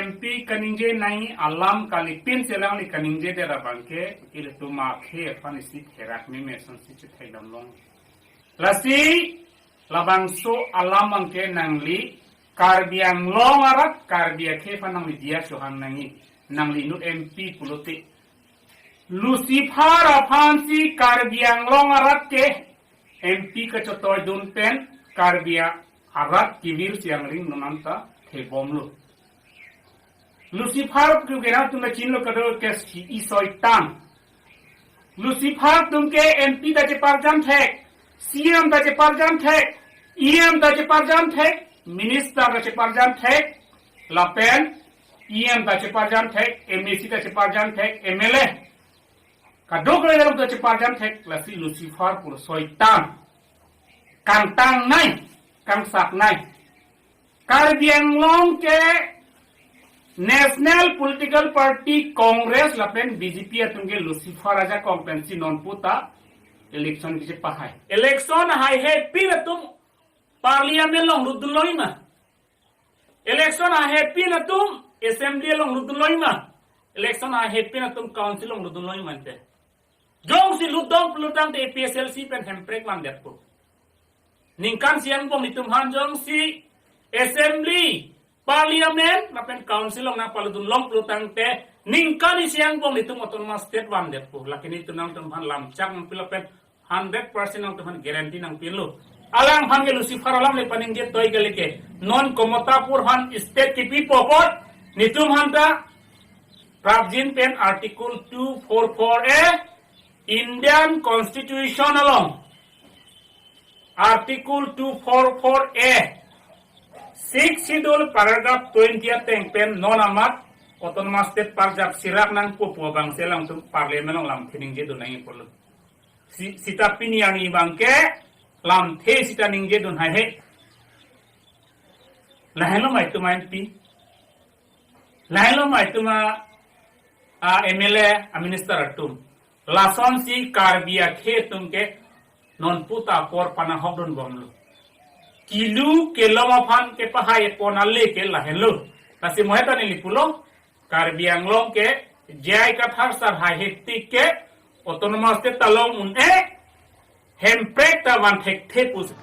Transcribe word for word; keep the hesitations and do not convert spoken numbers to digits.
M P kaningje nangji alam kalitin si alangli kaningjedet abangke, ilitum akhei aphan isi therak meme asonsi chethekdam long. Lasi labangso alam abangke nangli Karbi Anglong arat, Karbi akhei aphan nangli diya chohang nangji, nangli inut M P pulote. Lucifer aphansi Karbi Anglong arat ke M P kachotoi dun pen Karbi arat kevirsi angring non anta thebomlo. Lucifer ke gena tum chinilo kado ke si-, i soitan. Lucifer atum ke M P ta cheparjam thek, C M ta cheparjam thek, E M ta cheparjam thek, minister ta cheparjam thek, lapen E M ta cheparjam thek, M A C ta cheparjam thek, M L A. Kadokave alam ta cheparjam thek, lasi Lucifer pu soitan. Kangtangnei, kangsaknei. Karbi Anglong ke National Political Party Congress lapen B J P atum ke Lucifer ajakong pensi non puta election kachepahai. Election haihe pin atum Parliament along lutdun longji ma? Election haihe pin atum Assembly along lutdun longji ma? Election haihe pin atum Council along lutdun longji ma ante? Jongsi lutdun pulotangte A P H L C pen hemprek vandetpo. Ningkan isi angbong netum aphan jongsi Assembly, Parliament, lapen Council along nangpalutdun long pulotangte, ningkan isi angbong netum Autonomous State vandetpo. Lake netum nangtum aphan lamchak nangpilo pen hundred percent nangtum aphan guarantee nangpilo. Alang aphan ke Lucifer alam le paningje toi kali ke. Non Kamatapur aphan state kipipo apot, netum aphan ta prapjin pen Article two four four A Indian Constitution along, Article two four four A, Sixth Schedule paragraph twenty ateng pen non amat Autonomous State parjap sirak nangpo pu abangsi alangtum Parliament along lamthe ningje dun nangji pulo. Si-, sita pini arni abangke lamthe sita ningje dun haihe. Lahenlo ma itum M P. Lahenlo ma itum a, a M L A, a minister atum. Lasonsi Karbi akhei atum ke non puta apor panahok dunbomlo. Kilu kelong aphan kepahai pon ale ke lahenlo. Lasi mo heta neli pulo, Karbi Anglong ke J I Kathar sar haihe tik ke Autonomous State ta long un-e, hemprek ta van thekthe pusi.